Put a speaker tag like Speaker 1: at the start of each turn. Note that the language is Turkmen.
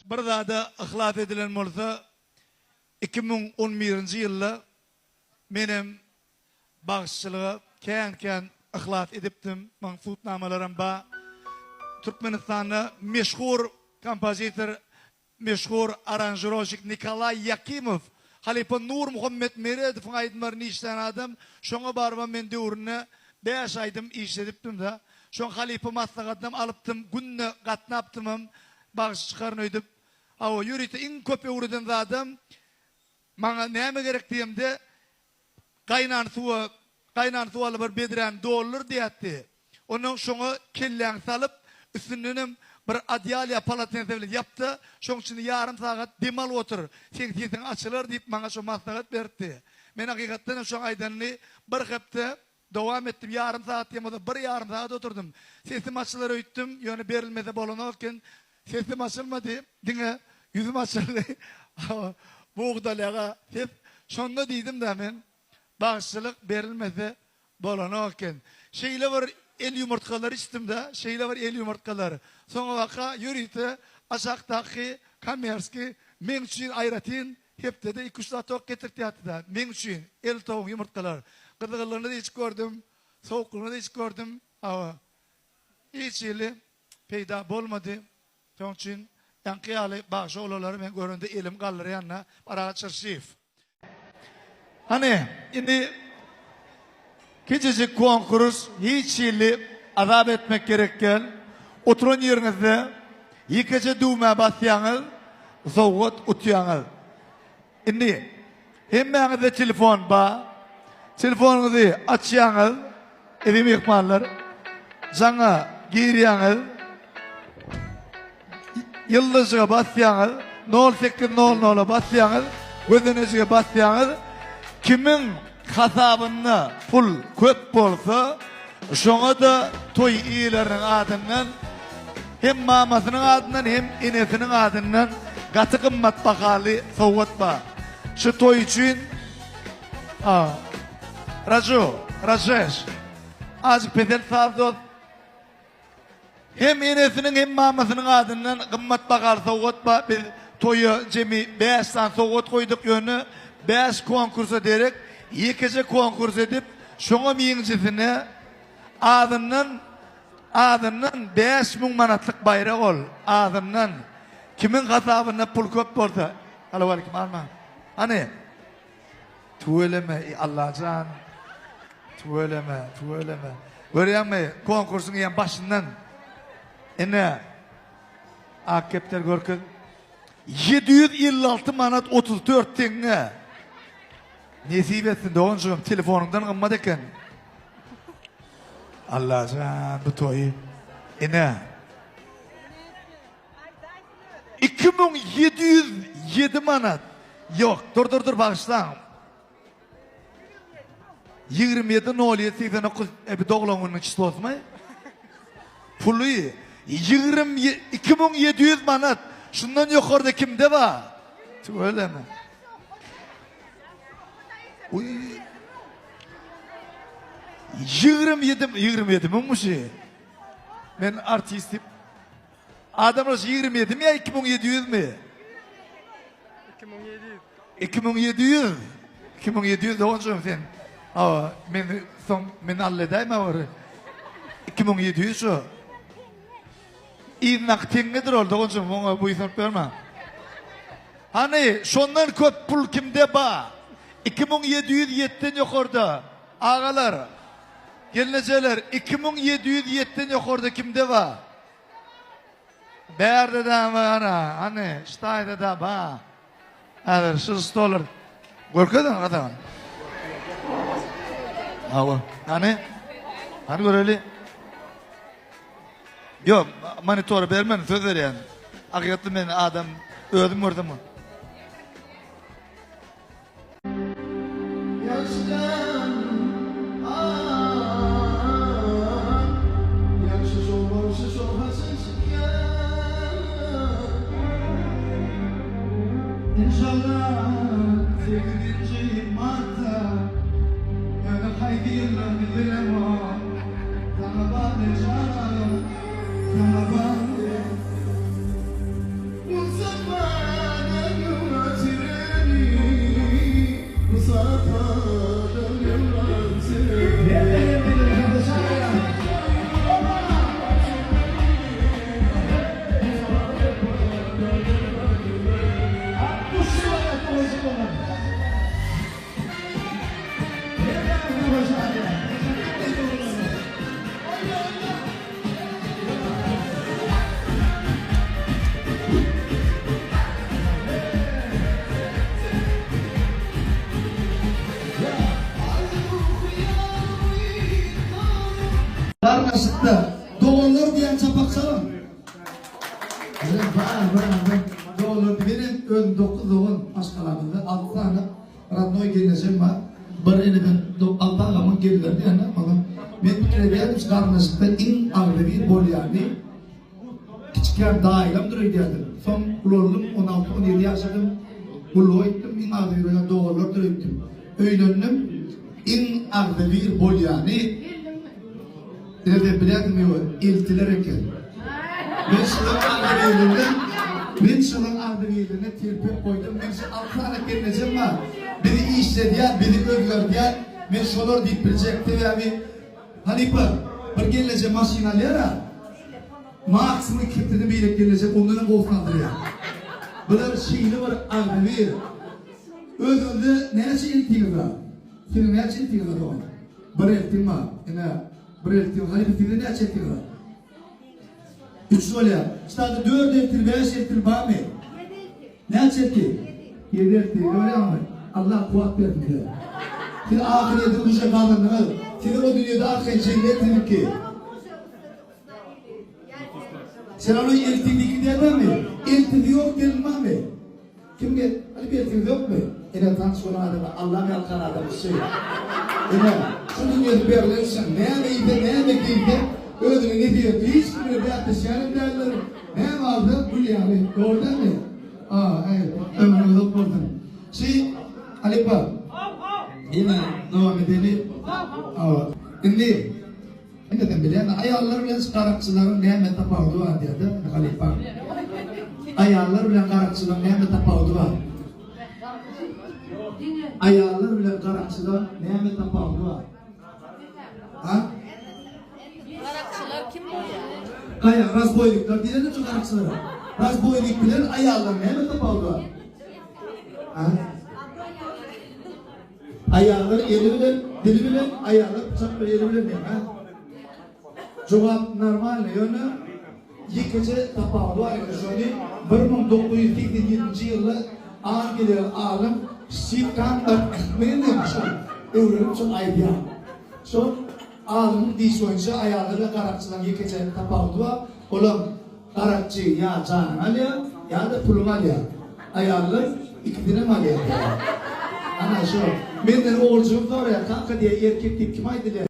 Speaker 1: Bir zada yhlas edilen bolsa, 2011-nji ýylda menem bagşyçylyga kän-kän yhlas edipdim. Maň subutnamalaram bar. Türkmenistanda meşhur kompozitor Meşhur aranžirowşik Nikolaý Ýakimow, halypa Nurmuhammet Meredowyň aýdymlaryny işlän adam, şoňa barybam men döwründe bäş aýdym işledipdim-de. Şoň halypa maslahatynam alypdym, günde gatnapdymam, bagşy çykaryn öýdüp. Hawa, ýörite iň köp öwreden zadam, maňa näme gerek diýemde, Gaýnan suwa, gaýnan suwaly bir bedräni doldur diýätdi. Onnoň şoňa kelläňi salyp, üstündenem bir odýal ýa polotense bilen ýap-da, şoň içinde ýarym sagat dem alyp otur, seň sesiň açylar diýip maňa şo maslahat beripdi. Men hakykatdanam şoň aýdanyny bir hepde dowam etdim, ýarym sagat diýen bolsa bir ýarym sagat oturdym. Sesim açylar öýtdüm, ýöne berilmese bolanok eken. Sesim açylmady, diňe ýüzüm açyldy. Bugdalýaga ses. Şonda diýdim-dä men, bagşyçylyk berilmese bolanok eken. Şeýle bir el ýumurtgalar içdim-dä, şeýle bir el ýumurtgalar. Soňabaka ýörite aşakdaky kommerskiý meň üçin aýratyn hepdede iki-üç latok getirtýärdi-dä, meň üçin el towuň ýumurtgalar. Gyzgynlygyny-da içip gördüm, sowuklygyny-da içip gördüm. Hawa, hiç hili Peýda bolmady. Şoň üçin ýaňky ýaly bagşy oglanlary men görende elimi galdyrýan-da, Parahat Çyrşyýew. Hany, indi kiçijik konkurs, hiç hili azap etmek gerek däl. Oturan ýeriňizde ýekeje düwmä basýaňyz, sowgat utýaňyz. Indi hemmäňizde telefon ba. Telefonyňyzy açýaňyz, eziz myhmanlar. Jaňa girýäňiz. Ýyldyzjyga basýaňyz, nol sekiz nol nola basýaňyz, gözenejige basýaňyz. Kimiň hasabynda pul köp bolsa, şoňa-da toý eýeleriniň adyndan Hem mamasynyň adyndan hem enesiniň adyndan gaty gymmat bahaly sowgat bar. Şu toý üçin a Raju, Rajeş. Azjyk peselt saz dost. Hem enesiniň hem mamasynyň adyndan gymmat bahaly sowgat bar. Biz toýa jemi 5 sany sowgat goýduk, ýöne 5 konkursa derek ýekeje konkurs edip, şoňam ýeňijisine azyndan Azyndan 5000 manatlyk baýrak ol. Azyndan. Kimiň hasabynda pul köp bolsa. Salowaleýkim alma. Hany. Tüweleme eý Allajan. Tüweleme, tüweleme. Görýäňmi, konkursyň eýýäm başyndan. Ine. Ak kepder görkez. 756 manat 34 teňňe. Nesip etsin doganjygym, telefonyňdan gymmat eken. Allajan bu toýy ine. 2707 manat. Ýok, dur dur dur bagyşlaň. 27 07 89 e, bu doglan gününiň çislosymy? Puly 22700 manat. Şundan ýokarda kimde bar? Tüweleme. Uý. 27 27 müňmi şu? Men artist diýip Adamlar şu 27 mi ýa 2700 mi?
Speaker 2: 2700.
Speaker 1: 2700. 2700 doganjygym sen. Hawa, men soň men alla edäýme bir. 2700 şu. Yzyndaky teňňedir ol doganjygym, oňa buýsanyp ýörme. Hany, şondan köp pul kimde ba? 2707-den ýokarda, agalar, gelnejeler, 2707-den ýokarda kimde ba? Bärde-de bar, hany, şu taýda-da ba. Häzir şu stollar görkeziň gadagan. Hawa, hany, hany göreli. Ýok, monitora bermen, söz berýän. Hakykatda men adam özüm görsem.
Speaker 3: Ýagşydan Ýagşy şol bagşy şol haçan çykýar Enşalla sekizinji martda Ýöne haýsy ýyldygyny bilemok Saňa bagly janam saňa bagly.
Speaker 1: garyndaşlykda iň agzybir bolýany kiçikäm daýylamdyr öýdýärdim. Soň ulaldym, on alty, 17 ýaşadym. Gulluga gitdim, iň agzybir bolýan doganlardyr öýtdüm. Öýlendim, iň agzybir bolýany Ine sen bilýärsiňmi ýok, eltiler eken. Men şolaryň agzybirligine, men şolaryň agzybirligine telpek goýdum. Men şu alty sany gelnejem bar. Bizi işledýär, bizi özgerdýär. Men şolar diýip biljek. Sebäbi halypa bir gelneje maşyn alýar-a. Maksimum iki hepdeden beýleki gelneje ondan hem gowusyny aldyrýar. Bular şeýle bir agzybir. Özüňizde näçe eltiňiz bar? Seniň näçe eltiňiz bar dogan? Bir eltiň bar. Ine, bir eltiň. Halypa sizde näçe eltiňiz bar? Üç bolýar. Ştada dört eltil, bäş eltil barmy? Näçe elti? Ýedi elti. Görýäňmi? Allah kuwwat bersin size. Siz ahyrýeti uje gazandyňyz. Sizi o dünýede arkaýyn jennet siziňki. Sen ony eltiňdiki diýýäňmi? Eltisi ýok gelin barmy? Kim gel? Hany bertiňiz ýokmy? Ene tanyş bolan adama Allam ýalkan adam şeý. Ene şu dünýesi berlen şyň näme iýse näme geýse özüne nesip etdi hiç kim bilen bäsleşýänem däldir. Näme alsa gül ýaly. Dogry dälmi? A eý ömrüň uzak bolsun. Şi halypa. Ine dowam edeli. Hawa. Indi Indi sen bilýäňmi, aýallar bilen şu garakçylaryň näme tapawudy bar diýýär-de, halypa. Aýallar bilen garakçylaryň näme tapawudy bar? Aýallar bilen garakçylaryň näme tapawudy bar? Ha?
Speaker 2: Garakçylar kim bolýar?
Speaker 1: Gaýa, razboýnikler diýilende şu garakçylara. Razboýnik bilen aýallaryň näme tapawudy bar? Ha? Aýallar eli bilen, dili bilen, aýallar pyçak bilen eli bilen diýen, ha? Jogap normalny, ýöne ýekeje tapawudy bar eken, şony 1987-nji ýylda angliýaly alym Stiw Kantler men şol öwrenip şol aýdýan. Şol alymyň diýşi boýunça aýallar we garakçylaryň ýekeje tapawudy bar, olam Garakçy ýa janyňy alýar, ýa-da puluňy alýar. Aýallar ikisinem alýar diýýär. Ana şo. Menden oguljygym soraýar, kaka diýýär, erkek diýip kime aýdylýar?